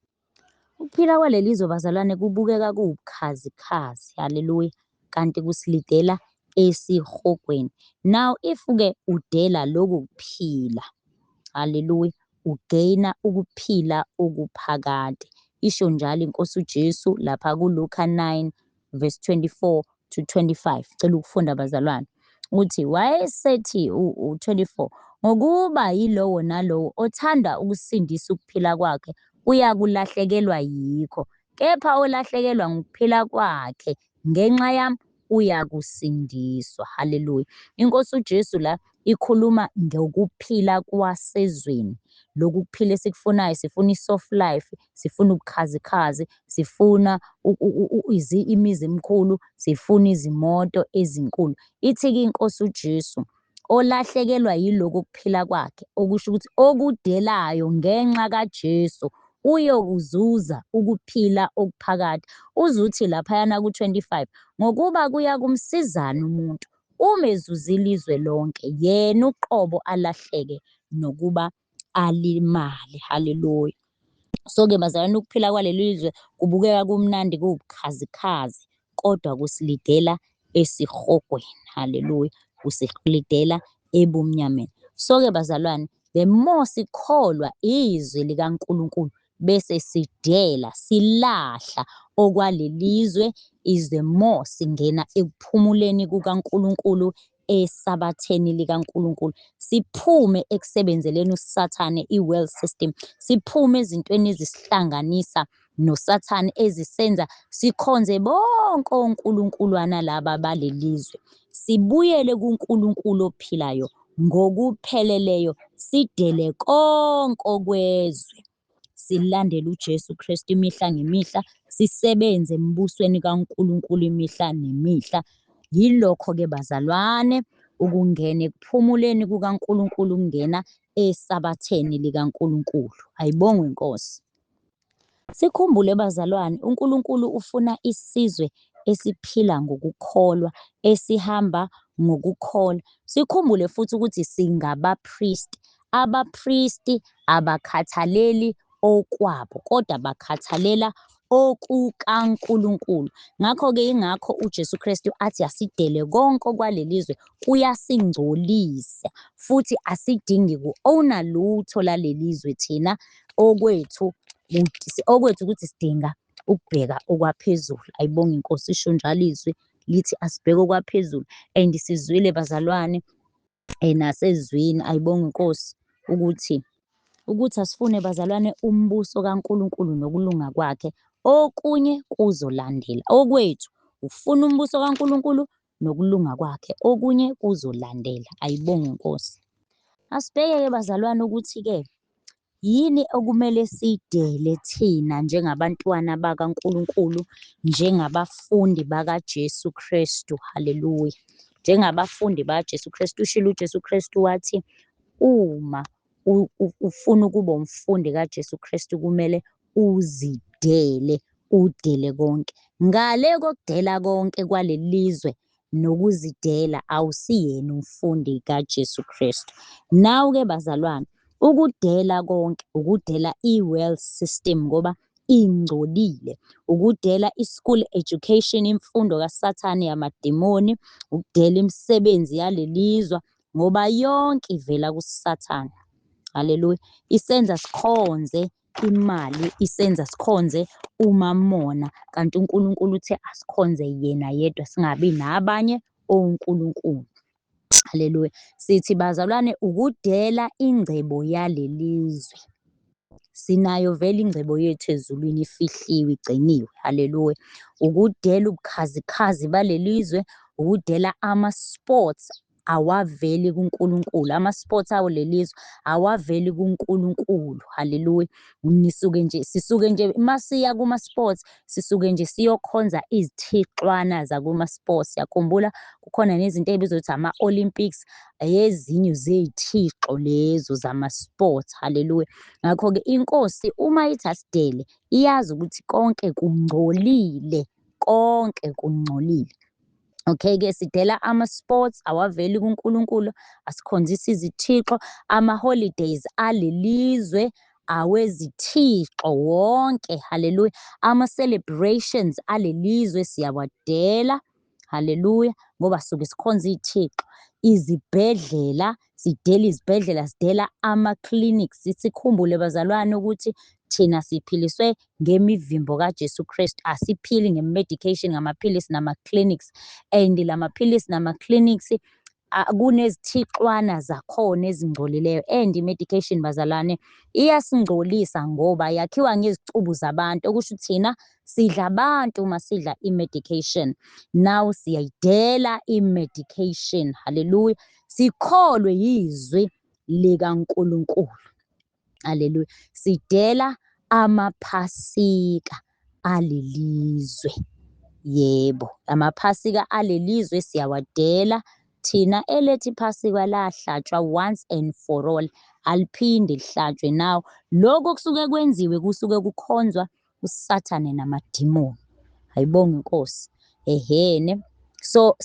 Ukuphila kwalelizwe bazalwane kubukeka kuwubukhazikhazi, haleluya, kanti kusilidela esihogweni. Now if-ke udela lokhu kuphila, haleluya, ugeyina ukuphila okuphakade. Isho njalo inkosi uJesu lapha kuLuka 9 verse 24 to 25. Cela ukufunda bazalwane. Uthi wayesethi u-24, ngokuba yilowo nalowo othanda ukusindisa ukuphila kwakhe uyakulahlekelwa yikho, kepha olahlekelwa ngukuphila kwakhe ngenxa yami uyakusindiswa. Haleluya. Inkosi uJesu la ikhuluma ngokuphila kwasezweni. Lokhu kuphila esikufunayo, sifuna i-soft life, sifuna ubukhazikhazi, sifuna imizi emikhulu, sifuna izimoto ezinkulu. Ithi-ke inkosi uJesu, olahlekelwa yilokhu kuphila kwakhe, okusho ukuthi okudelayo ngenxa kaJesu, Uyokuzuza ukuphila okuphakade. Uzuthi laphayana ku-25, ngokuba kuya kumsizana umuntu uma ezuzile izwe lonke, yena uqobo alahleke nokuba alimale. Haleluya. So-ke bazalwane, ukuphila kwaleli zwe kubukeka kumnandi kuwubukhazikhazi, kodwa kusilidela esihogweni. Haleluya. Kusilidela ebumnyameni. So-ke bazalwane, the more sikholwa izwi likaNkulunkulu bese sidela silahla okwalelizwe, is the more singena ekuphumuleni kukaNkulunkulu, esabatheni likaNkulunkulu, siphume ekusebenzeleni uSathane, i-world system, siphume ezintweni ezisihlanganisa noSathane, ezisenza sikhonze bonke onkulunkulwana laba balelizwe, sibuyele kuNkulunkulu ophilayo ngokupheleleyo, sidele konke okwezwe, silandele uJesu Kristu imihla ngemihla, sisebenze embusweni kaNkulunkulu imihla nemihla. Yilokho-ke bazalwane, ukungena ekuphumuleni kukaNkulunkulu, ukungena esabatheni likaNkulunkulu. Ayibongwe iNkosi. Sikhumbule bazalwane, uNkulunkulu ufuna isizwe esiphila ngokukholwa, esihamba ngokukholwa. Sikhumbule futhi ukuthi singabapristi. Abapristi abakhathaleli okwabo, kodwa bakhathalela okukaNkulunkulu. Ngakho-ke ingakho uJesu Kristu athi asidele konke okwalelizwe, kuyasingcolisa futhi asidingi ku-owna lutho lalelizwe thina, okwethu okwethu ukuthi sidinga ukubheka okwaphezulu. Ayibonge iNkosi, isho njalo izwi lithi asibheke okwaphezulu. And sizwile bazalwane, nasezwini, ayibonge iNkosi, ukuthi asifune bazalwane umbuso kaNkulunkulu nokulunga kwakhe, okunye kuzolandela. Okwethu ufuna umbuso kaNkulunkulu nokulunga kwakhe, okunye kuzolandela. Ayibonge iNkosi. Asibheke-ke bazalwane ukuthi-ke yini okumele siyidele thina njengabantwana bakaNkulunkulu, njengabafundi bakaJesu Kristu. Haleluya. Njengabafundi bakaJesu Kristu, ushilo uJesu Kristu wathi uma ufuna ukuba umfundi kaJesu Kristu kumele uzidele, udele konke. Ngale kokudela konke kwalelizwe nokuzidela, awusiyena umfundi kaJesu Kristu. Nawu-ke bazalwane, ukudela konke, ukudela i-world system ngoba ingcolile, ukudela i-school education, imfundo kaSathane yamademoni, ukudela imisebenzi yalelizwa ngoba yonke ivela kuSathane. Haleluya. Isenza sikhonze imali, isenza sikhonze umamona, kanti uNkulunkulu uthe asikhonze yena yedwa, singabi nabanye onkulunkulu. Haleluya. Sithi bazalwane, ukudela ingcebo yalelizwe. Sinayo vele ingcebo yethu ezulwini, ifihliwe, igciniwe. Haleluya. Ukudela ubukhazikhazi balelizwe, ukudela ama-sports awaveli kuNkulunkulu, ama-sports awo lelizwe awaveli kuNkulunkulu. Haleluya. Nisuke nje, sisuke nje masiya kuma-sports, sisuke nje siyokhonza izithixwana zakuma-sports. Siyakhumbula kukhona nezinto ey'bizwa ukuthi ama-Olympics, ezinye zey'thixo lezo zama-sports. Haleluya. Ngakho-ke iNkosi uma ithi asidele, iyazi ukuthi konke kungcolile, konke kungcolile. Okay-ke sidela ama-sports awaveli kuNkulunkulu, asikhonzisa izithixo, ama-holidays alelizwe awezithixo wonke. Haleluya. Ama-celebrations alelizwe siyawadela. Haleluya, ngoba suke sikhonza iy'thixo. Izibhedlela, sidela izibhedlela, sidela ama-clinics. Sikhumbule bazalwane ukuthi thina siphiliswe ngemivimbo kaJesu Kristu, asiphili nge-medication, ngamaphilisi nama-clinics. And lamaphilisi nama-clinics kunezithixwana zakhona ezingcolileyo. And i-medication bazalwane iyasingcolisa ngoba yakhiwa ngezicubu zabantu, okusho thina sidla abantu uma sidla i-medication. Now siyayidela i-medication. Haleluya. Sikholwe yizwi likaNkulunkulu. Haleluya. Sidela amaphasika alelizwe. Yebo, amaphasika alelizwe siyawadela. Thina elethu iphasika lahlatshwa once and for all, aliphinde lihlatshwe. Now lokho kusuke kwenziwe kusuke kukhonzwa uSathane namadimoni. Ayibonge inkosi. Ehene. So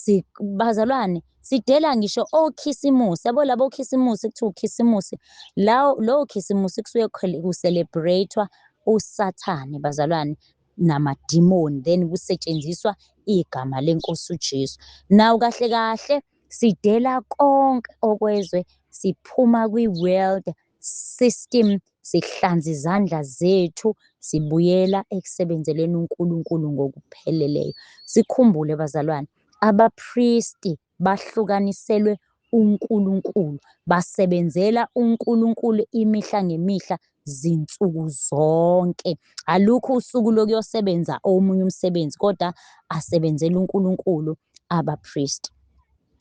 bazalwane sidela ngisho okhisimusi, yabo labo okhisimusi kuthiwa ukhisimusi, lawo lowo khisimusi kusuke ku-celebrate-wa uSathane bazalwane namadimoni, then kusetshenziswa igama lenkosi uJesu. Now kahle kahle sidela konke okwezwe, siphuma kwi-world system, sihlanza izandla zethu, sibuyela ekusebenzeleni uNkulunkulu ngokupheleleyo. Sikhumbule bazalwane, abapristi bahlukaniselwe uNkulunkulu, basebenzela uNkulunkulu imihla ngemihla zinsuku zonke. Alukho usuku lokuyosebenza omunye umsebenzi, kodwa asebenzela uNkulunkulu abapristi.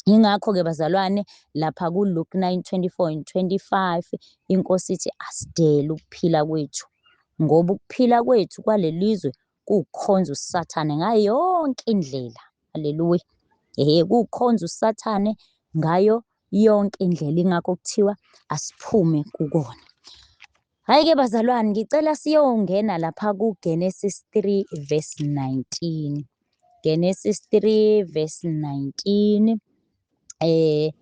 Yingakho-ke bazalwane lapha ku-Luke 9, 24 and 25 inkosi ithi asidele ukuphila kwethu, ngoba ukuphila kwethu kwalelizwe kuwukukhonza uSathane ngayo yonke indlela. Haleluya. Ehhe, kuwukukhonza uSathane ngayo yonke indlela, ingakho kuthiwa asiphume kukona. Hhayi-ke bazalwane, ngicela siyongena lapha ku-Genesis 3 verse 19. Genesis 3 verse 19. Eh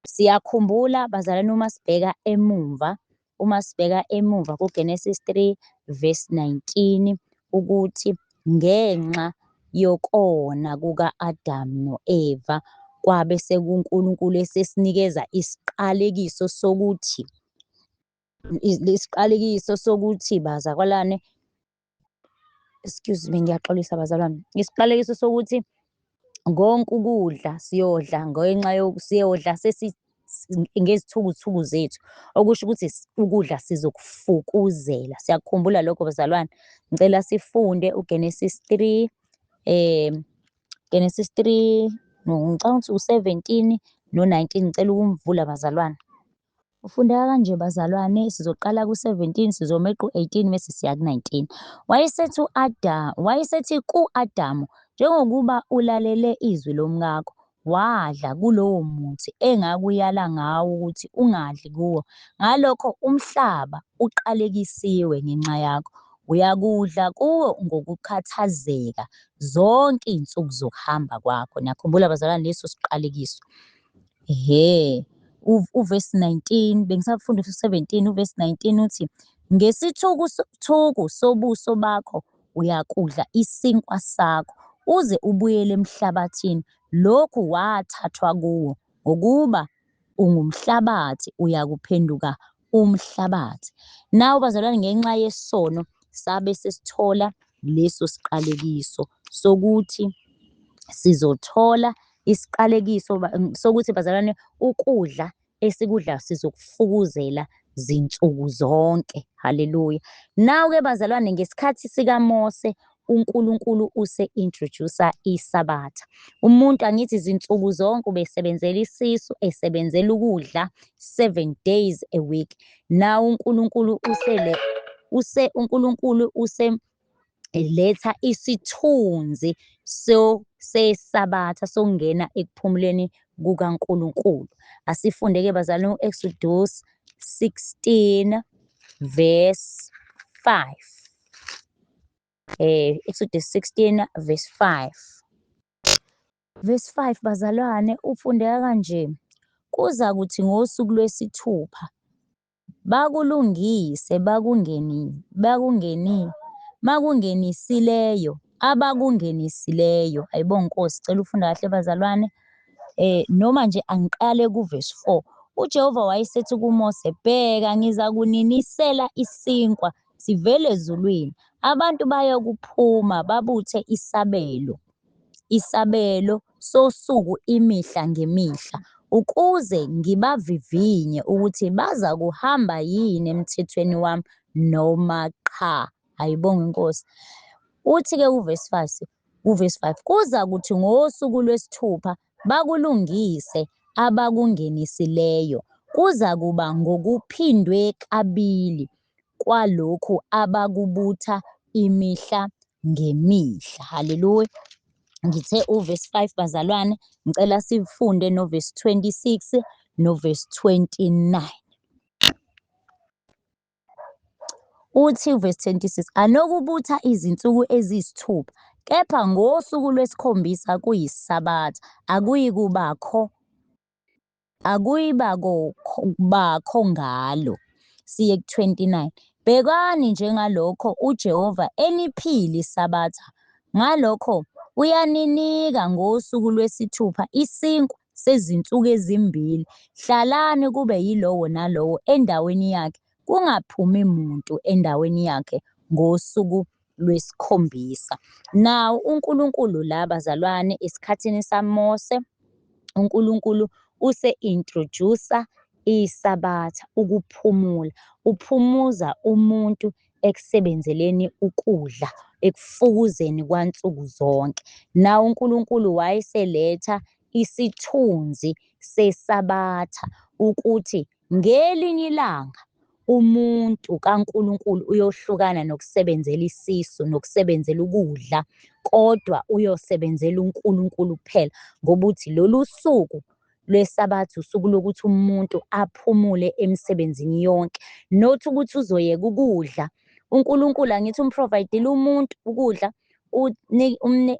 siyakhumbula bazalwane uma sibheka emumva, uma sibheka emumva kuGenesis 3 verse 19 ukuthi ngenxa yokona kuka-Adamu no-Eva kwabe sekuNkulunkulu esesinikeza isiqalekiso sokuthi isiqalekiso sokuthi bazakwalane, excuse me, ngiyaxolisa bazalwane, isiqalekiso sokuthi konke ukudla siyodla ngenxa siyodla sesi ngezithukuthuku zethu, okusho ukuthi ukudla sizokufukuzela. Siyakukhumbula lokho bazalwane. Ngicela sifunde uGenesis 3, Genesis 3, ngicabanga ukuthi u-17 no-19, ngicela ukumvula bazalwane. Ufundeka kanje bazalwane, sizoqala ku-17, sizomeqa u-18 bese siya ku-19. Wayesethi u-Adamu, wayesethi ku-Adamu, njengokuba ulalele izwi lomkakho, wadla kulowo muthi engakuyala ngawo ukuthi ungadli kuwo, ngalokho umhlaba uqalekisiwe ngenxa yakho, uyakudla kuwo ngokukhathazeka zonke iy'nsuku zokuhamba kwakho. Niyakhumbula bazalwane leso siqalekiso. Ehhe, uvesi 19, bengisafunda u-17, uvesi 19 uthi, ngesithukuthuku sobuso bakho uyakudla isinkwa sakho, uze ubuyele emhlabathini, lokhu wathathwa kuwo, ngokuba ungumhlabathi, uyakuphenduka umhlabathi. Nawu bazalwane, ngenxa yesono sabe sesithola leso siqalekiso sokuthi sizothola isiqalekiso sokuthi bazalwane ukudla esikudla sizokufukuzela zinsuku zonke. Haleluya. Nawu-ke bazalwane, ngesikhathi sikaMose uNkulunkulu use-introduce-a iSabatha. Umuntu angithi zinsuku zonke ubesebenzela isisu, esebenzela ukudla 7 days a week. Now uNkulunkulu usele use uNkulunkulu use letha isithunzi so seSabatha sokungena ekuphumuleni kukaNkulunkulu. Asifunde-ke bazalwane u-Exodus 16 verse 5. Exodus 16 verse 5. Verse 5 bazalwane ufundeka kanje. Kuza kuthi ngosuku lwesithupha bakulungise bakungeni bakungeni bakungenisileyo abakungenisileyo. Ayibonga Nkosi, cela ufunda kahle bazalwane. Noma nje angiqale kuverse 4. uJehova wayesethi kuMose, bheka ngizakuninisela isinkwa sivele ezulwini. Abantu bayokuphuma babuthe isabelo, isabelo sosuku imihla ngemihla, ukuze ngibavivinye ukuthi baza kuhamba yini emthethweni wami noma qha. Ayibonge inkosi. Uthi-ke uvesi 5, uvesi 5, kuza kuthi ngosuku lwesithupha bakulungise abakungenisileyo, kuza kuba ngokuphindwe kabili kwalokhu abakubutha imihla ngemihla. Haleluya. Ngithe uvesi 5 bazalwane, ngicela sifunde novesi 26 novesi 29. Uthi uvesi 26, anokubutha izinsuku eziyisithupha, kepha ngosuku lwesikhombisa kuyisabatha, akuyibakho ngalo. Siye ku-29. Bhekani njengalokho uJehova eniphile isabatha, ngalokho uyaninika ngosuku lwesithupha isinkwa sezinsuku ezimbili. Hlalani kube yilowo nalowo endaweni yakhe, kungaphumi muntu endaweni yakhe ngosuku lwesikhombisa. Now uNkulunkulu la bazalwane esikhathini saMose, uNkulunkulu use-introduce-a iSabatha, ukuphumula. Uphumuza umuntu ekusebenzeleni ukudla, ekufukuzeni kwansuku zonke. Now uNkulunkulu wayeseletha isithunzi seSabatha ukuthi ngelinye ilanga umuntu kaNkulunkulu uyohlukana nokusebenzela isisu nokusebenzela ukudla, kodwa uyosebenzela uNkulunkulu kuphela, ngoba uthi lolu suku lweSabatha usuku lokuthi umuntu aphumule emsebenzini yonke, not ukuthi uzoyeka ukudla. uNkulunkulu angithi umprovayidile umuntu ukudla,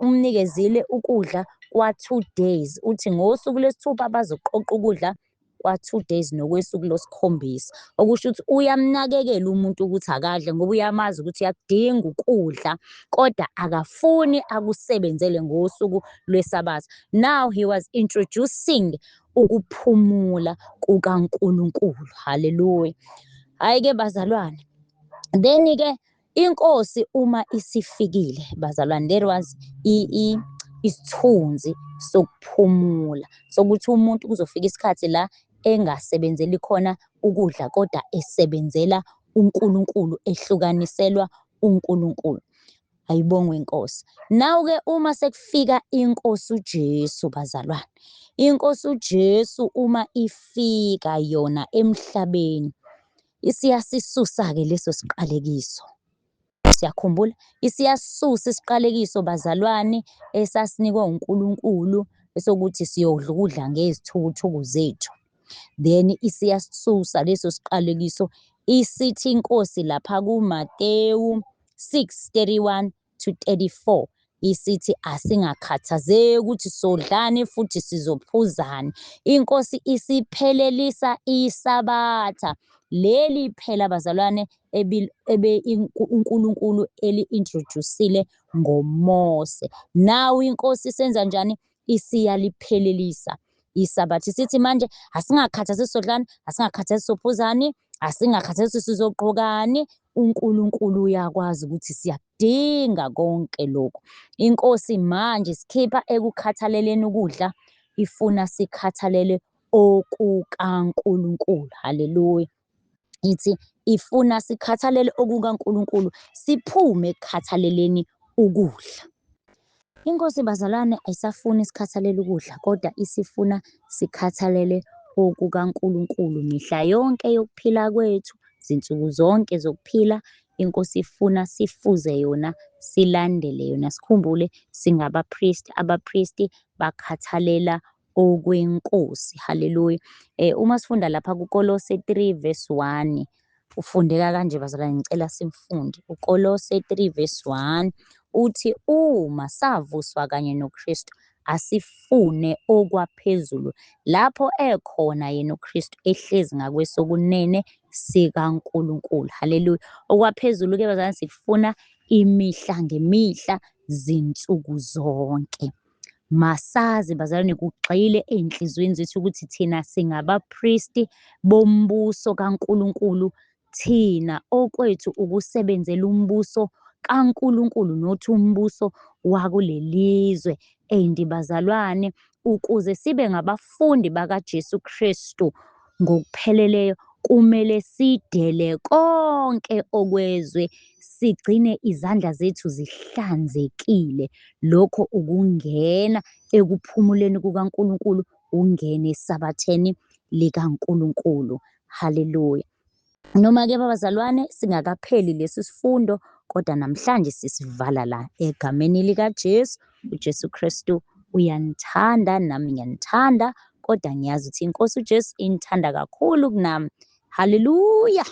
umnikezile ukudla kwa-2 days. Uthi ngosuku lwesithupha bazoqoqa ukudla kwa-2 days nokwesuku lesikhombisa, okusho ukuthi uyamnakekela umuntu ukuthi akadle, ngoba uyamazi ukuthi uyakudinga ukudla, kodwa akafuni akusebenzele ngosuku lweSabatha. Now he was introducing ukuphumula kukaNkulunkulu. Haleluya. Hhayi-ke bazalwane, then-ke inkosi uma isifikile bazalwane, there was isithunzi sokuphumula, sokuthi umuntu kuzofika isikhathi la engasebenzeli khona ukudla, kodwa esebenzela uNkulunkulu, ehlukaniselwa uNkulunkulu. Ayibongwe inkosi. Now-ke uma sekufika inkosi uJesu bazalwane, inkosi uJesu uma ifika yona emhlabeni, isiyasisusa-ke leso siqalekiso. Siyakhumbula, isiyasusa isiqalekiso bazalwane esasinikwe uNkulunkulu esokuthi siyodla ukudla ngezithukuthuku zethu. Then isiyasusa leso siqalekiso, isithi inkosi lapha kuMatewu 6:31 to 34, isithi asingakhathazeki ukuthi sodlani futhi sizophuzani. Inkosi isiphelelisa iSabatha leli phela bazalwane ebe uNkulunkulu eli-introduce-ile ngoMose. Now inkosi isenza njani? Isiyaliphelelisa iSabatha. Isithi manje asingakhathazeki sodlani, asingakhathazeki sophuzani, asingakhathazeki sizogqokani. uNkulunkulu uyakwazi ukuthi siyakudinga konke lokhu. Inkosi manje sikhipha ekukhathaleleni ukudla, ifuna sikhathalele okukaNkulunkulu. Haleluya. Ithi ifuna sikhathalele okukaNkulunkulu, siphume ekukhathaleleni ukudla. Inkosi bazalwane ayisafuni sikhathalele ukudla, kodwa isifuna sikhathalele okukaNkulunkulu mihla yonke yokuphila kwethu, zinsuku zonke zokuphila. Inkosi ifuna sifuze yona, silandele yona, sikhumbule singabapristi, abapristi bakhathalela okwenkosi. Haleluya. Uma sifunda lapha kuKolose 3 verse 1, ufundeka kanje bazalwane, ngicela simfunde. UKolose 3 verse 1 uthi uma savuswa kanye noKristu, asifune okwaphezulu lapho ekhona yena uKristu ehlezi ngakwesokunene sikaNkulunkulu. Haleluya. Okwaphezulu ke bazalwane sikufuna imihla ngemihla, zinsuku zonke. Masazi bazalwane, kugxile ey'nhliziyweni zethu ukuthi thina singabapristi bombuso kaNkulunkulu. Thina okwethu ukusebenzela umbuso kaNkulunkulu, not umbuso wakulelizwe. And bazalwane, ukuze sibe ngabafundi bakaJesu Kristu ngokupheleleyo, kumele sidele konke okwezwe, sigcine izandla zethu zihlanzekile. Lokho ukungena ekuphumuleni kukaNkulunkulu, ungene esabatheni likaNkulunkulu. Haleluya. Noma-ke bazalwane singakapheli lesi sifundo, Kodwa namhlanje sisivala la egameni likaJesu. UJesu Kristu uyanithanda, nami ngiyanithanda, kodwa ngiyazi ukuthi iNkosi uJesu inithanda kakhulu kunami. Haleluya!